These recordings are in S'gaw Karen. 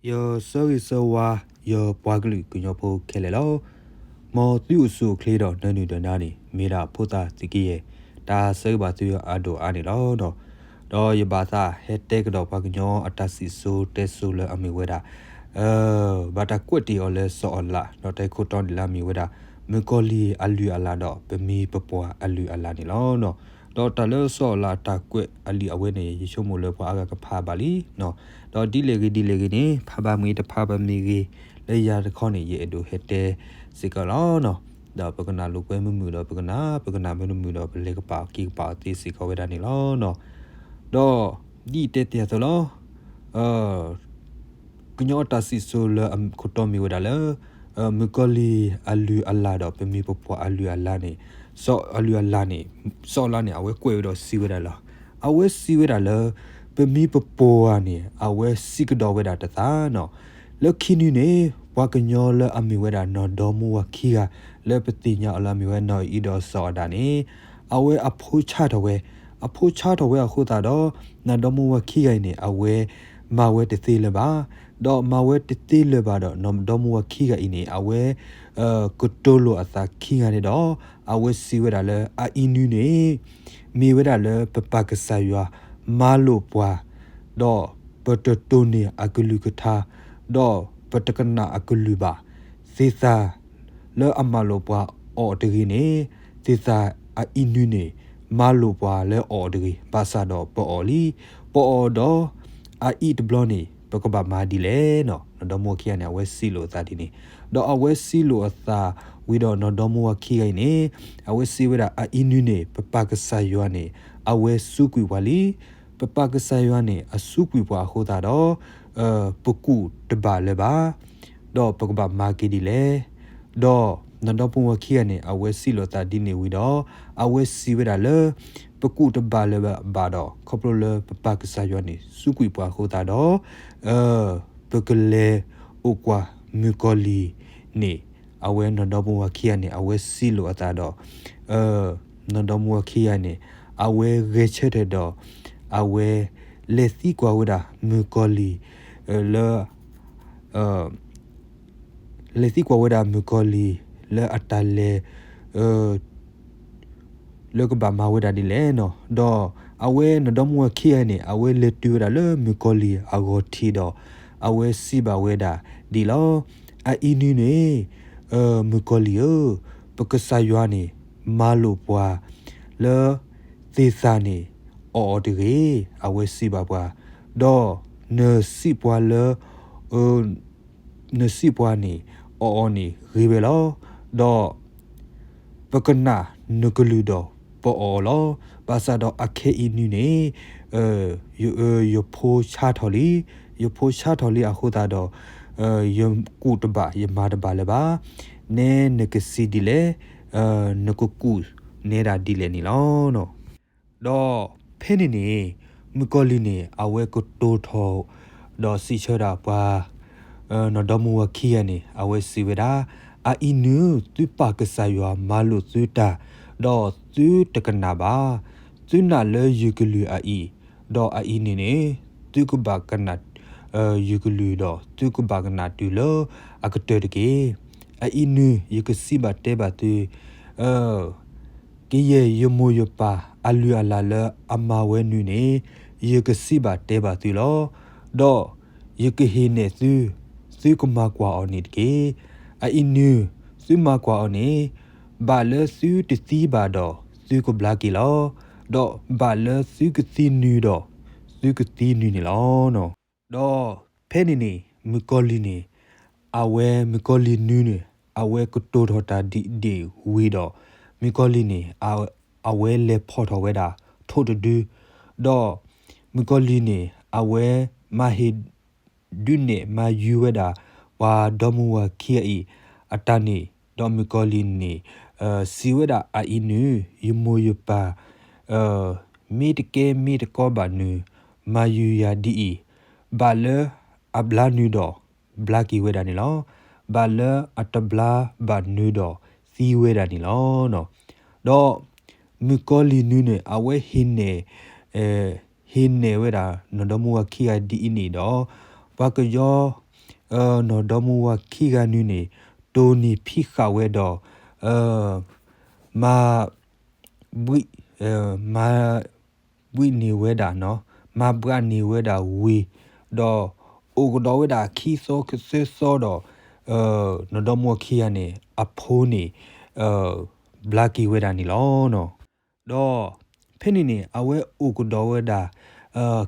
ယဆၢဂ့ၤဆၢဝါ ယပှၤကလုာ်ကညီဖိခဲလၢာ်လီၤ. မ်သုအိၣ်ဆူၣ်အိၣ်ချ့ဒီးနၢနုၢ်ဒီးနၤန့ၣ် မ့ၢ်ဒၣ်ဖိသၣ်သုးကယဲၢ် တၢ်ဆၢဂ့ၤဘၣ်သုအဒိၣ်အါန့ၣ်လီၤ. ဒီးယဘၣ်သးဟဲတဲကဒီးပှၤကညီအတၢ်စံၣ်စိၤတဲစိၤလၢအမ့ၢ်ဝဲဒၣ် ဘၣ်တၢ်ကွဲးတ့ၢ်အီၤလၢစီၤအၤလး ဒီးတၢ်ဂ့ၢ်ခိၣ်တီန့ၣ်လၢအမ့ၢ်ဝဲဒၣ် မုၣ်ကီၤလံၢ်အလုၢ်အလၢ်ဒီး ပမိၢ်ပပှၢ်အလုၢ်အလၢ်န့ၣ်လီၤ. ဒီးတၢ်လၢစီၤအၤလးအတၢ်ကွဲးအလံာ်အဝဲန့ၣ် ယဆိကမိၣ်လၢပှၤအါဂၤကဖးဘၣ်လံ. ဒီးဒ်လဲၣ်ဂ့ၤဒ်လဲၣ်ဂ့ၤန့ၣ် ဖးဘၣ်မ့ၢ်တဖးဘၣ်မ့ၢ်ဂ့ၤ လၢယၤတခီန့ၣ် ယအဲၣ်ဒိးဟဲတဲစ့ၢ်ကီးလီၤ. ဒီးပကနၣ်လိာ်ကွဲမုာ်မုာ်ဒီးပကနၣ်, ပကနၣ်မ့ၢ်တမုာ်ဒီးပလဲၤကပာ်အီၤက့ၤကပာ်အီၤသ့စ့ၢ်ကီးဝဲဒၣ်န့ၣ်လီၤ. ဒီးဒ်တဲတ့ၢ်အသိးလီၤ. ကညီအတၢ်စံၣ်စိၤလၢအခိၣ်တီမ့ၢ်ဝဲဒၣ်လၢ မုၣ်ကီၤလံၢ်အလုၢ်အလၢ်ဒီး ပမိၢ်ပပှၢ်အလုၢ်အလၢ်န့ၣ်, စီၤအလုၢ်အလၢ်န့ၣ်, စီၤအၤလးန့ၣ် အဝဲကွဲးဝဲဒီးစံးဝဲဒၣ်လီၤ. အဝဲစံးဝဲဒၣ်လၢ ပမိၢ်ပပှၢ်န့ၣ် အဝဲစံးကဒီးဝဲဒၣ်တသးနီၤ. လၢခံနွံန့ၣ် ပှၤကညီလၢအမ့ၢ်ဝဲဒၣ်နီၢ်ဒီမါဝၤခံဂၤ လၢပသ့ၣ်ညါအီၤလၢအမ့ၢ်ဝဲနီၢ်အံၣ်ဒီးစီၤအၤဒၣ်န့ၣ် အဝဲအဖိဆါထီၣ်ဝဲ, အဖိဆါထီၣ်ဝဲအဃိသတးဒီး နီၢ်ဒီမါဝၤခံဂၤအံၤန့ၣ် အဝဲမၤဝဲတသ့လၢၤဘၣ်. ဒီးမၤဝဲတသ့လၢၤဘၣ်ဒီး နီၢ်ဒီမါဝၤခံဂၤအံၤန့ၣ် အဝဲ ကတိၤလိာ်အသးခံဂၤန့ၣ်ဒီး အဝဲစံးဝဲဒၣ်လၢ အအံၤနုၤန့ၣ် မ့ၢ်ဝဲဒၣ်လၢပပၢ်ကစၢ်ယွၤမၤလိာ်ပှၤ, ဒီးပတတိၢ်န့ၢ်အကလုၢ်ကထါ, ဒီးပတကနၣ်အကလုၢ်ဘၣ်. သ့ၣ်သၣ်လၢအမၤလိာ်ပှၤအီၤတဂ့ၤန့ၣ်, သ့ၣ်သၣ်အအံၤနုၤန့ၣ် မၤလိာ်ပှၤလၢအီၤတဂ့ၤ, ဘၣ်ဆၣ်ဒီးပအီၤလံ. ပအီၤဒီး အအံၤတဘျီန့ၣ် ပကဘၣ်မၤဒ်လဲၣ်နီၤ. နီၢ်ဒီမါဝၤခံဂၤန့ၣ် အဝဲစံးလိာ်အသးဒ်န့ၣ်, ဒီးအဝဲစံးလိာ်အသးဝံၤဒီး နီၢ်ဒီမါဝၤခံဂၤအံၤန့ၣ် အဝဲစံးဝဲဒၣ် အအံၤနုၤန့ၣ် ပပၢ်ကစၢ်ယွၤန့ၣ် အဝဲစူးကွံာ်ပှၤလံ. ပပၢ်ကစၢ်ယွၤန့ၣ် အစူးကွံာ်ပှၤအဃိသတးဒီး ပကူၣ်တဘၣ်လၢၤဘၣ်, ဒီးပကဘၣ်မၤက့ၤဒ်လဲၣ်. ဒီးနီၢ်ဒီမါဝၤခံဂၤန့ၣ် အဝဲစံးလိာ်သးဒ်န့ၣ်ဝံၤဒီး အဝဲစံးဝဲဒၣ်လၢ ပကူၣ်တဘၣ်လၢၤဘၣ်ဒီး ခီဖျိလၢပပၢ်ကစၢ်ယွၤန့ၣ် စူးကွံာ်ပှၤအဃိသတးဒီး ပကလဲၤအိၣ်ကွၢ်မုၣ်ကီၤလံၢ်န့ၣ်, အဝဲနီၢ်ဒီမါဝၤခံဂၤန့ၣ် အဝဲစံးလိာ်အသးဒီး နီၢ်ဒီမါဝၤခံဂၤန့ၣ် အဝဲဂဲၤဆၢထၢၣ်ဒီး အဝဲလဲၤသံကွၢ်ဝဲဒၣ်မုၣ်ကီၤလံၢ် လၢ လဲၤသံကွၢ်ဝဲဒၣ်မုၣ်ကီၤလံၢ် လၢအတၢ်လဲၤ လၢကဘၣ်မၤဝဲဒၣ်ဒ်လဲၣ်နီၤ. ဒီးအဝဲနီၢ်ဒီမါဝၤခံဂၤန့ၣ် အဝဲလဲၤတုၤဝဲဒၣ်လၢမုၣ်ကီၤလံၢ်အဂီၢ်ထံးဒီး အဝဲစံးဘၣ်ဝဲဒၣ်ဒ်လီၤ. အအံၤနုၤန့ၣ် မုၣ်ကီၤလံၢ်ဧၢ, ပကစၢ်ယွၤန့ၣ် မၤလိာ်ပှၤ လၢ သ့ၣ်သၣ်န့ၣ် အီၣ်အီၤတဂ့ၤ, အဝဲစံးဘၣ်ပှၤ, ဒီးနစံးပှၤလၢ နစံးပှၤန့ၣ် အီၣ်အီၤန့ၣ်ဂ့ၤဝဲလီၤ. ဒီးပကနၣ်နကလုၢ်ဒီးပအီၣ်အီၤလီၤ. ဘၣ်ဆၣ်ဒီးအခဲအံၤနုၤန့ၣ် ယဖိဆါထီၣ်လံ, ယဖိဆါထီၣ်လံအဃိသတးဒီး ယကူၣ်တဘၣ်ယမၤတဘၣ်လၢၤဘၣ်. နဲနကစံးဒ်လဲၣ်, နကကူၣ်နဲဒၣ်ဒ်လဲၣ်န့ၣ်လီၤ. ဒီးဖဲန့ၣ်န့ၣ် မုၣ်ကီၤလံၢ်န့ၣ် အဝဲကတိၤထီၣ် ဒီးစံးဆၢဒၣ်ပှၤ နီၢ်ဒီမါဝၤခံဂၤန့ၣ် အဝဲစံးဝဲဒၣ်, အအံၤနုၤ သုပၢ်ကစၢ်ယွၤမၤလိာ်သုတၢ်, ဒီးသုတကနၣ်ဘၣ်. သုနာ်လၢယကလုၢ်အအံၤ, ဒီးအအံၤန့ၣ်န့ၣ် သုကဘၣ်ကနၣ် ယကလုၢ်ဒီး သုကဘၣ်ကနၣ်တုၤလၢအကတၢၢ်တက့ၢ်. အအံၤနုၤ ယကစံးဘၣ်တဲဘၣ်သု ကယဲၢ်ယမိၢ်ယပၢ်အလုၢ်အလၢ်လၢအမၤဝဲနုၤန့ၣ် ယကစံးဘၣ်တဲဘၣ်သုလီၤ. ဒီးယကဟ့ၣ်နဲၣ်သု, သုကမၤကွၢ်အီၤန့ၣ်တက့ၢ်. အအံၤနုၤ သုမၤကွၢ်အီၤန့ၣ် ဘၣ်လၢသုတသံဘၣ်ဒီး သုကဘျါက့ၤလီၤ. ဒီးဘၣ်လၢသုကသံနုၤဒီး သုကသံနုၤန့ၣ်လီၤ. ဒီးဖဲန့ၣ်န့ၣ် မုၣ်ကီၤလံၢ်န့ၣ် အဝဲမုၣ်ကီၤလံၢ်နုၤန့ၣ် အဝဲကတိၤထီၣ်တၢ်ဒ်ဒ့ၣ်ဝံၤဒီး မုၣ်ကီၤလံၢ်န့ၣ် အဝဲလဲၤဖီၣ်ထီၣ်ဝဲဒၣ်ထိၣ်တဒု, ဒီးမုၣ်ကီၤလံၢ်န့ၣ် အဝဲမၤဟ့ၣ် ဒုးနဲၣ်မၤယုၤဝဲဒၣ် ပှၤဒီမါဝၤခံဂၤအံၤ အတၢ်န့ၣ်, ဒီးမုၣ်ကီၤလံၢ်န့ၣ် စံးဝဲဒၣ်အအံၤနုၤ ယမိၢ်ယပၢ် မ့ၢ်တကဲမ့ၢ်တကီဘၣ်နုၤ မၤယုၤယၤဒ်အံၤ, ဘၣ်လၢအဘျါနုၤဒီး ဘျါက့ၤဝဲဒၣ်န့ၣ်လီၤ. ဘၣ်လၢအတဘျါဘၣ်နုၤဒီး သံဝဲဒၣ်န့ၣ်လီၤ. ဒီးမုၣ်ကီၤလံၢ်နုၤန့ၣ် အဝဲဟ့ၣ်နဲၣ် ဟ့ၣ်နဲၣ်ဝဲဒၣ် နီၢ်ဒီမါဝၤခံဂၤဒ်အံၤန့ၣ်ဒီး ပှၤကညီ နီၢ်ဒီမါဝၤခံဂၤနုၤန့ၣ် တိၢ်နီၣ်ဖံးဃာ်ဝဲဒီး မၤ ဘှံး မၤ ဘှံးန့ၢ်ဝဲဒၣ်နီၤ, မၤဘှံးန့ၢ်ဝဲဒၣ်ဝံၤ, ဒီးအိၣ်ကဒီးဝဲဒၣ်ခံသီသၢသီဒီး နီၢ်ဒီမါဝၤခံဂၤန့ၣ် အဖိန့ၣ် ဘျါက့ၤဝဲဒၣ်န့ၣ်လီၤ. ဒီးဖဲန့ၣ်န့ၣ် အဝဲအိၣ်ကဒီးဝဲဒၣ်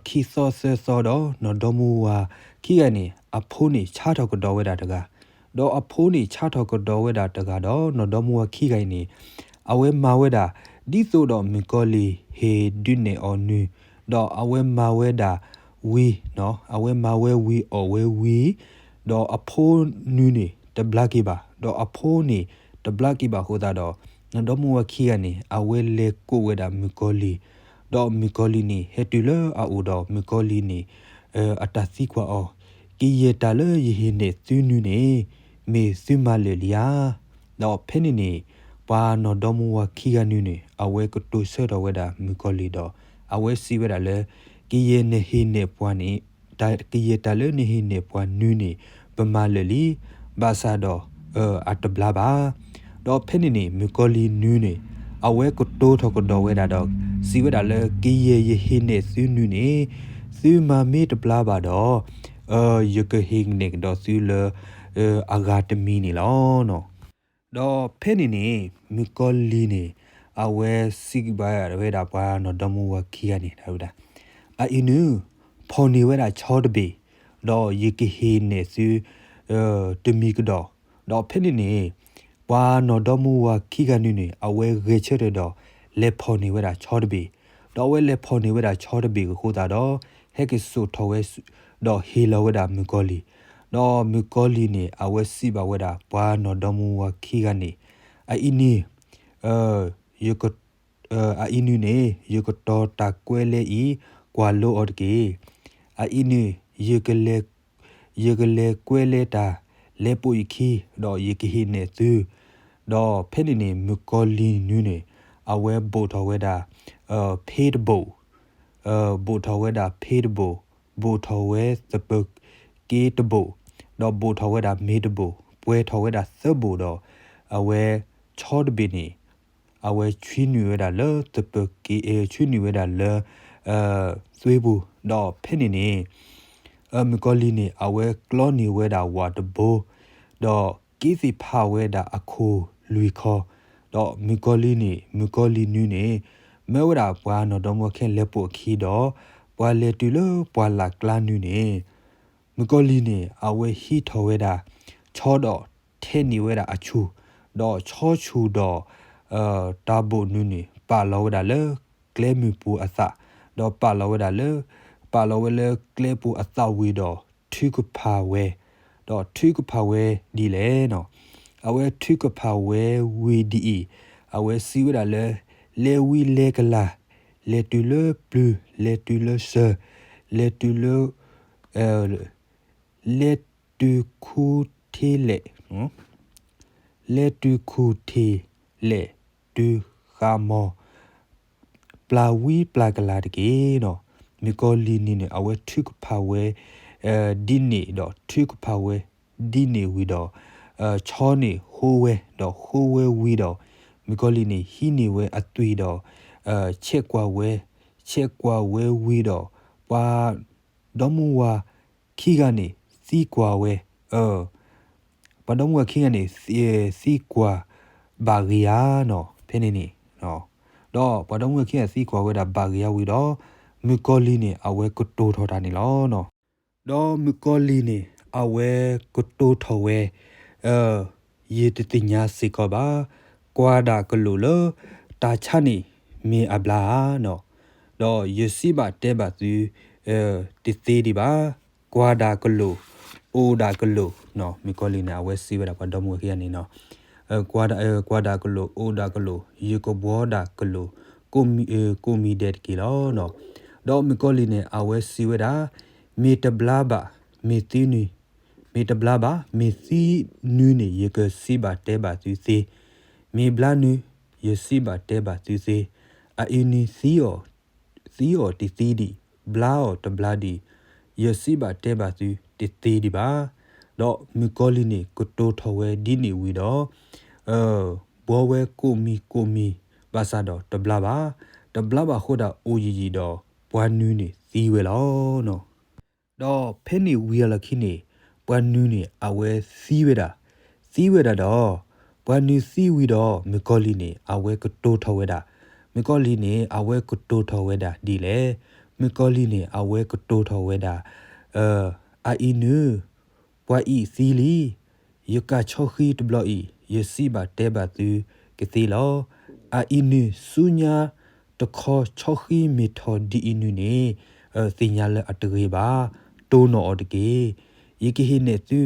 ခံသီသၢသီဒီး နီၢ်ဒီမါဝၤခံဂၤန့ၣ် အဖိန့ၣ်ဆါထီၣ်ကဒီးဝဲဒၣ်တဂၤ, ဒီးအဖိန့ၣ်ဆါထီၣ်ကဒီးဝဲဒၣ်တဂၤဒီး နီၢ်ဒီမါဝၤခံဂၤအံၤန့ၣ် အဝဲမၤဝဲဒၣ် ဒ်သိးဒီးမုၣ်ကီၤလံၢ်ဟ့ၣ်ဒုးနဲၣ်အီၤနုၤ, ဒီးအဝဲမၤဝဲဒၣ်ဝံၤ, အဝဲမၤဝဲဝံၤအီၣ်ဝဲဝံၤ, ဒီးအဖိနုၤန့ၣ်တဘျါက့ၤဘၣ်, ဒီးအဖိန့ၣ်တဘျါက့ၤဘၣ်အဃိသတးဒီး နီၢ်ဒီမါဝၤခံဂၤန့ၣ် အဝဲလဲၤကိးဝဲဒၣ်မုၣ်ကီၤလံၢ်, ဒီးမုၣ်ကီၤလံၢ်န့ၣ် ဟဲတုၤလၢအအိၣ်ဒီး မုၣ်ကီၤလံၢ်န့ၣ် အတၢ်သံကွၢ်အီၤ, ကယဲၢ်တၢ်လၢယဟ့ၣ်နဲၣ်သုနုၤန့ၣ် မ့ၢ်သုမၤလၢာ်လံဧါ. ဒီးဖဲန့ၣ်န့ၣ် ပှၤနီၢ်ဒီမါဝၤခံဂၤနုၤန့ၣ် အဝဲကတိၤဆၢထီၣ်ဝဲဒၣ်မုၣ်ကီၤလံၢ်ဒီး အဝဲစံးဝဲဒၣ်လၢ ကယဲၢ်နဟ့ၣ်နဲၣ်ပှၤန့ၣ် တၢ် ကယဲၢ်တၢ်လၢနဟ့ၣ်နဲၣ်ပှၤနုၤန့ၣ် ပမၤလၢာ်လံ, ဘၣ်ဆၣ်ဒီး အတဘျါဘၣ်. ဒီးဖဲန့ၣ်န့ၣ် မုၣ်ကီၤလံၢ်နုၤန့ၣ် အဝဲကတိၤထီၣ်ကဒီးဝဲဒၣ်ဒီး စံးဝဲဒၣ်လၢ ကယဲၢ်ယဟ့ၣ်နဲၣ်သုနုၤန့ၣ် သုမၤမ့ၢ်တဘျါဘၣ်ဒီး ယကဟ့ၣ်နဲၣ်ကဒီးသုလၢ အဂၤတမံၤန့ၣ်လီၤ. ဒီးဖဲန့ၣ်န့ၣ် မုၣ်ကီၤလံၢ်န့ၣ် အဝဲစံးဘၣ်ဝဲဒၣ်ပှၤနီၢ်ဒီမါဝၤခံဂၤန့ၣ် တၢ်ဝဲဒၣ် အအံၤနုၤ ဖီၣ်န့ၢ်ဝဲဒၣ်ဆီတဘ့ၣ်, ဒီးယကဟ့ၣ်နဲၣ်သု တမံၤကဒီး, ဒီးဖဲန့ၣ်န့ၣ် ပှၤနီၢ်ဒီမါဝၤခံဂၤနုၤန့ၣ် အဝဲဂဲၤဆၢထၢၣ်ဒီး လဲၤဖီၣ်န့ၢ်ဝဲဒၣ်ဆီတဘ့ၣ်, ဒီးအဝဲလဲၤဖီၣ်န့ၢ်ဝဲဒၣ်ဆီတဘ့ၣ်အဃိသတးဒီး ဟဲက့ၤစိာ်ထီၣ်ဝဲ ဒီးဟ့ၣ်လီၤဝဲဒၣ်မုၣ်ကီၤလံၢ်, ဒီးမုၣ်ကီၤလံၢ်န့ၣ် အဝဲစံးဘၣ်ဝဲဒၣ် ပှၤနီၢ်ဒီမါဝၤခံဂၤန့ၣ် အအံၤနုၤ ယက အအံၤနုၤန့ၣ် ယကတီၤတၢ်ကွဲလဲအံၤ ကွၢ်လိအီၤတက့ၢ်. အအံၤနုၤ ယကလဲၤကွဲလဲတၢ် လဲၤပိာ်ယခံ ဒီးယကဟ့ၣ်နဲၣ်သု, ဒီးဖဲန့ၣ်န့ၣ် မုၣ်ကီၤလံၢ်နုၤန့ၣ် အဝဲဘိးထီၣ်ဝဲဒၣ် ဖ့တဘိၣ်, ဘိးထီၣ်ဝဲဒၣ်ဖ့တဘိၣ်, ဘိးထီၣ်ဝဲသပၢၤက့တဘိၣ်, ဒီးဘိးထီၣ်ဝဲဒၣ်မ့ၤတဘိၣ်, ပှဲၤထီၣ်ဝဲဒၣ်သၢဘိၣ်ဒီး အဝဲဆီတဘ့ၣ်န့ၣ် အဝဲဆွံနုာ်ဝဲဒၣ်လၢသပၢၤက့, ဆွံနုာ်ဝဲဒၣ်လၢ သွ့ပူၤ, ဒီးဖဲန့ၣ်န့ၣ် မုၣ်ကီၤလံၢ်န့ၣ် အဝဲကျီန့ၢ်ဝဲဒၣ်ဝၣ်တဘိ, ဒီးက့သ့ၣ်ဖးဝဲဒၣ်အခိၣ်လွံၢ်ခီ, ဒီးမုၣ်ကီၤလံၢ်န့ၣ် မုၣ်ကီၤလံၢ်နုၤန့ၣ် မၢဝဲဒၣ်ပှၤနီၢ်ဒီမါဝၤခံဂၤလဲၤပိာ်အခံဒီး ပှၤလဲၤတုၤလၢပှၢ်လၢ်ကျါနုၤန့ၣ် မုၣ်ကီၤလံၢ်န့ၣ် အဝဲဟံးထီၣ်ဝဲဒၣ် ဆီဒီးထဲန့ၢ်ဝဲဒၣ်အဆူၣ်, ဒီးဆီဆူၣ်ဒီး တၢ်ဘိၣ်နုၤန့ၣ် ပာ်လီၤဝဲဒၣ်လၢကျဲမုၢ်ပူၤအသး, ဒီးပာ်လီၤဝဲဒၣ်လၢ ပာ်လီၤဝဲလၢကျဲပူၤအသးဝံၤဒီး ထုကဖၣ်ဝဲ, ဒီးထုကဖၣ်ဝဲဒ်လဲၣ်နီၤ, အဝဲထုကဖၣ်ဝဲဝံၤဒ်အံၤ, အဝဲစံးဝဲဒၣ်လၢ လဲၤဝံၤလဲၤကလၤ, လဲၤတုၤလၢပျုၤ, လဲၤတုၤလၢစၢၤ, လဲၤတုၤလၢ လဲၤတုၤခူၣ်ထံးလဲၣ်, လဲၤတုၤခူၣ်ထံးလဲၣ်, တုၤဃးမီၤ, ပျၢ်ဝံပျၢ်ကလၤတက့ၢ်နီၤ. မုၣ်ကီၤလံၢ်နုၤန့ၣ် အဝဲထုကဖၣ်ဝဲ ဒ်န့ၣ်ဒီးထုကဖၣ်ဝဲဒ်န့ၣ်ဝံၤဒီး ဆီန့ၣ်ဟိဝဲ, ဒီးဟိဝဲဝံၤဒီး မုၣ်ကီၤလံၢ်န့ၣ် ဟံးန့ၢ်ဝဲအသွံၣ်ဒီး ဆဲးကွၢ်ဝဲ, ဆဲးကွၢ်ဝဲဝံၤဒီး ပှၤ ဒီမါဝၤခံဂၤန့ၣ် သံကွၢ်ဝဲ, ပှၤဒီမါဝၤခံဂၤန့ၣ် သံကွၢ်ဘၣ်ဂ့ၤဧါနီၤ, ဖဲန့ၣ်န့ၣ်, ဒီးပှၤဒီမါဝၤခံဂၤသံကွၢ်ဝဲဒၣ်ဘၣ်ဂ့ၤဧါဝံၤဒီး မုၣ်ကီၤလံၢ်န့ၣ် အဝဲကတိၤထီၣ်တၢ်န့ၣ်လီၤ. ဒီးမုၣ်ကီၤလံၢ်န့ၣ် အဝဲကတိၤထီၣ်ဝဲ, ယတသ့ၣ်ညါစ့ၢ်ကီးဘၣ်, ကွၢ်ဒၣ်ကလိာ်လၢ တၢ်ဆါန့ၣ်မ့ၢ်အဘျါဧါနီၤ, ဒီးယစံးဘၣ်တဲဘၣ်သု တသ့ဒံးဘၣ်, ကွၢ်ဒၣ်ကလိာ်, အိၣ်ဒၣ်ကလိာ်, မုၣ်ကီၤလံၢ်န့ၣ် အဝဲစံးဝဲဒၣ်ပှၤဒီမါဝၤခံဂၤန့ၣ်နီၤ, ကွၢ်ဒၣ်ကလိာ်, အိၣ်ဒၣ်ကလိာ်, ယကဘှီဒၣ်ကလိာ်, ကိးမံၤဒဲးတက့ၢ်လီၤ. ဒီးမုၣ်ကီၤလံၢ်န့ၣ် အဝဲစံးဝဲဒၣ်, မ့ၢ်တဘျါဘၣ်, မ့ၢ်သံနုၤ, မ့ၢ်တဘျါဘၣ်, မ့ၢ်သံနုၤန့ၣ် ယကစံးဘၣ်တဲဘၣ်သုသ့, မ့ၢ်ဘျါနုၤ, ယစံးဘၣ်တဲဘၣ်သုသ့, အအံၤနုၤသံအီၤ, သံအီၤတသံဒံး, ဘျါအီၤတဘျါဒံး, ယစံးဘၣ်တဲဘၣ်သုတသ့ဒံးဘၣ်. ဒီးမုၣ်ကီၤလံၢ်န့ၣ် ကတိၤထီၣ်ဝဲဒ်န့ၣ်ဝံၤဒီး ဘှီဝဲကိးမံၤကိးမံၤ ဘၣ်ဆၣ်ဒီးတဘျါဘၣ်. တဘျါဘၣ်အဃိဒီး အိၣ်ယံာ်ယံာ်ဒီး ပှၤနုၤန့ၣ်သံဝဲလီၤ. ဒီးဖဲန့ၣ်ဝံၤအလီၢ်ခံန့ၣ် ပှၤနုၤန့ၣ် အဝဲသံဝဲဒၣ်, သံဝဲဒၣ်ဒီး ပှၤနုၤသံဝံၤဒီး မုၣ်ကီၤလံၢ်န့ၣ် အဝဲကတိၤထီၣ်ဝဲဒၣ်, မုၣ်ကီၤလံၢ်န့ၣ် အဝဲကတိၤထီၣ်ဝဲဒၣ်ဒ်လဲၣ်. မုၣ်ကီၤလံၢ်န့ၣ် အဝဲကတိၤထီၣ်ဝဲဒၣ် အအံၤနုၤ ပှၤအံၤသံလံ, ယကၤဆီဃံတဘျီအံၤ ယစံးဘၣ်တဲဘၣ်သုကသ့လီၤ. အအံၤနုၤ ဆူညါတခီဆီဃံမ့ၢ်ထီၣ်ဒ်အံၤနုၤန့ၣ် သ့ၣ်ညါလၢအတဂ့ၤဘၣ်, တိၢ်နီၣ်အီၤတက့ၢ်. ယကဟ့ၣ်နဲၣ်သု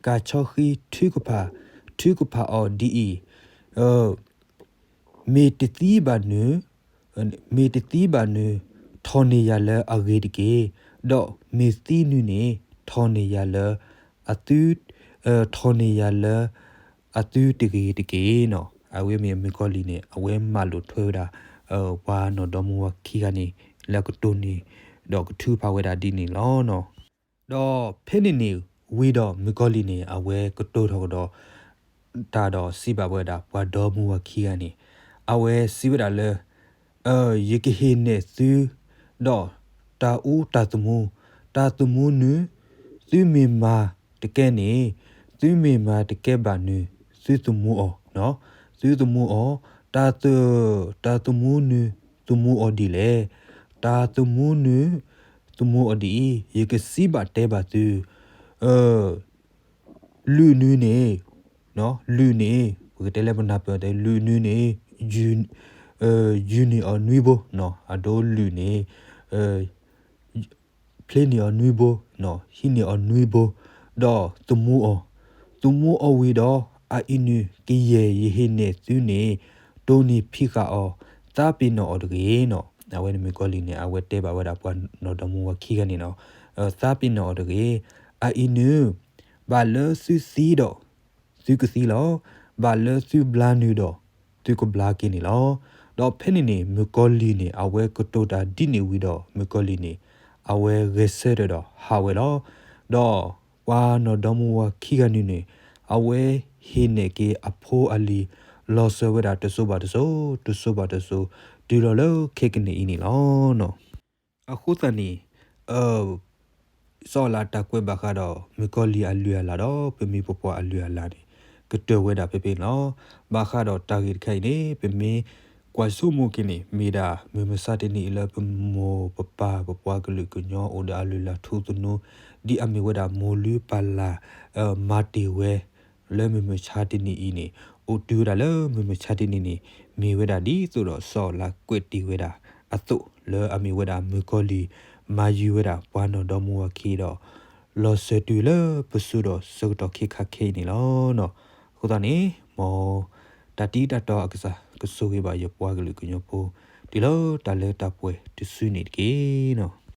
ကၤဆီဃံထုကဖၣ်, ထုကဖၣ်အီၤဒ်အံၤ မ့ၢ်တသံဘၣ်နုၤ, မ့ၢ်တသံဘၣ်နုၤ ထီၣ်န့ၢ်ယၤလၢအဂ့ၤတက့ၢ်. ဒီးမ့ၢ်သံနုၤန့ၣ် ထီၣ်န့ၢ်ယၤလၢ အသု, ထီၣ်န့ၢ်ယၤလၢ အသုတဂ့ၤတက့ၢ်နီၤ. အဝဲမ့ၢ်မုၣ်ကီၤလံၢ်န့ၣ် အဝဲမၤလိာ်ထွဲဝဲဒၣ် ပှၤနီၢ်ဒီမါဝၤခံဂၤန့ၣ် လၢအကတိၤန့ၣ် ဒီးကထုကဖၣ်ဝဲဒၣ်ဒ်န့ၣ်လီၤ. ဒီးဖဲန့ၣ်န့ၣ်ဝံၤဒီး မုၣ်ကီၤလံၢ်န့ၣ် အဝဲကတိၤထီၣ်ကဒီး တၢ်ဒီးစံးဘၣ်ဝဲဒၣ် ပှၤဒီမါဝၤခံဂၤန့ၣ် အဝဲစံးဝဲဒၣ်လၢ ယကဟ့ၣ်နဲၣ်သု ဒီးတၢ်အူတၢ်သမူ, တၢ်သမူနုၤ သုမ့ၢ်မၤတကဲန့ၣ်, သုမ့ၢ်မၤတကဲဘၣ်နုၤ သုသမူအီၤ, သုသမူအီၤ, တၢ်, တၢ်သမူနုၤ သမူအီၤဒ်လဲၣ်, တၢ်သမူနုၤ သမူအီၤဒ်အံၤ ယကစံးဘၣ်တဲဘၣ်သု လုၢ်နုၤန့ၣ်, လုၢ်န့ၣ် ပကတဲလၢပနၢ်ပၢၢ်တဲ လုၢ်နုၤန့ၣ် ယူၤန့ၢ်အီၤနွံဘိ, အဒိလုၢ်န့ၣ် ဖျ့န့ၢ်အီၤနွံဘိ, ဟံးန့ၢ်အီၤနွံဘိ, ဒီးသမူအီၤ, သမူအီၤဝံၤဒီး အအံၤနုၤကယဲၢ်ယဟ့ၣ်နဲၣ်သုန့ၣ် တိၢ်န့ၢ်ဖံးဃာ်အီၤ, သးပ့ၤနီၣ်အီၤတဂ့ၤနီၤ. အဝဲန့ၣ်မုၣ်ကီၤလံၢ်န့ၣ် အဝဲတဲဘၣ်ဝဲဒၣ်ပှၤနီၢ်ဒီမါဝၤခံဂၤန့ၣ်နီၤ, သးပ့ၤနီၣ်အီၤတဂ့ၤ, အအံၤနုၤ ဘၣ်လၢသုသံဒီး သုကသံလီၤ. ဘၣ်လၢသုဘျါနုၤဒီး သုကဘျါက့ၤန့ၣ်လီၤ. ဒီးဖဲန့ၣ်န့ၣ် မုၣ်ကီၤလံၢ်န့ၣ် အဝဲကတိၤတၢ်ဒ်န့ၣ်ဝံၤဒီး မုၣ်ကီၤလံၢ်န့ၣ် အဝဲဂဲၤဆၢထၢၣ်ဒီးဟးဝဲလီၤ. ဒီးပှၤနီၢ်ဒီမါဝၤခံဂၤနုၤန့ၣ် အဝဲဟ့ၣ်နဲၣ်က့ၤအဖိအလံၤ လီၤစၢၤဝဲဒၣ်တစိၤဘၣ်တစိၤ တစိၤဘၣ်တစိၤ တုၤလီၤလၢခဲကနံၣ်အံၤန့ၣ်လီၤ. အဃိသတးန့ၣ် စီၤအၤလးတၢ်ကွဲးဘၣ်ဃးဒီး မုၣ်ကီၤလံၢ်အလုၢ်အလၢ်ဒီး ပမိၢ်ပပှၢ်အလုၢ်အလၢ်န့ၣ် ကတၢၢ်ဝဲဒၣ်ဖဲဖဲန့ၣ်လီၤ. ဘၣ်ဃးဒီးတၢ်ဂ့ၢ်တခါအံၤန့ၣ် ပမ့ၢ်ကွၢ်ဆိကမိၣ်က့ၤန့ၣ် မ့ၢ်ဒၣ်မုၢ်မဆါတနံၤအံၤလၢပမိၢ်ပပၢ်ပပှၤကလုာ်ကညီအိၣ်ဒီးအလုၢ်အလၢ်ထူသနူ ဒ်အမ့ၢ်ဝဲဒၣ်မိၢ်လုၢ်ပၢ်လၢ် မၤတ့ၢ်ဝဲ လၢမုၢ်မဆါတနံၤအံၤန့ၣ် အိၣ်တုၤဝဲဒၣ်လၢမုၢ်မဆါတနံၤန့ၣ် မ့ၢ်ဝဲဒၣ်ဒ်သိးဒီးစီၤအၤလးကွဲးတ့ၢ်ဝဲဒၣ်အသိး လၢအမ့ၢ်ဝဲဒၣ်မုၣ်ကီၤလံၢ် မၤယုၤဝဲဒၣ်ပှၤနီၢ်ဒီမါဝၤခံဒီး လီၤစၢၤတုၤလၢပစိၤဒီးဆၢကတီၢ်ခဲခါခဲအံၤန့ၣ်လီၤ. အဃိသတးန့ၣ် မ်တၢ်တံၤတၢ်တီအကစၢ် ကဆိၣ်ဂ့ၤဘၣ်ယပှၤကလုာ်ကညီဖိ တုၤလၢတၢ်လၢတၢ်ပှဲၤတစုန့ၣ်တက့ၢ်နီၤ.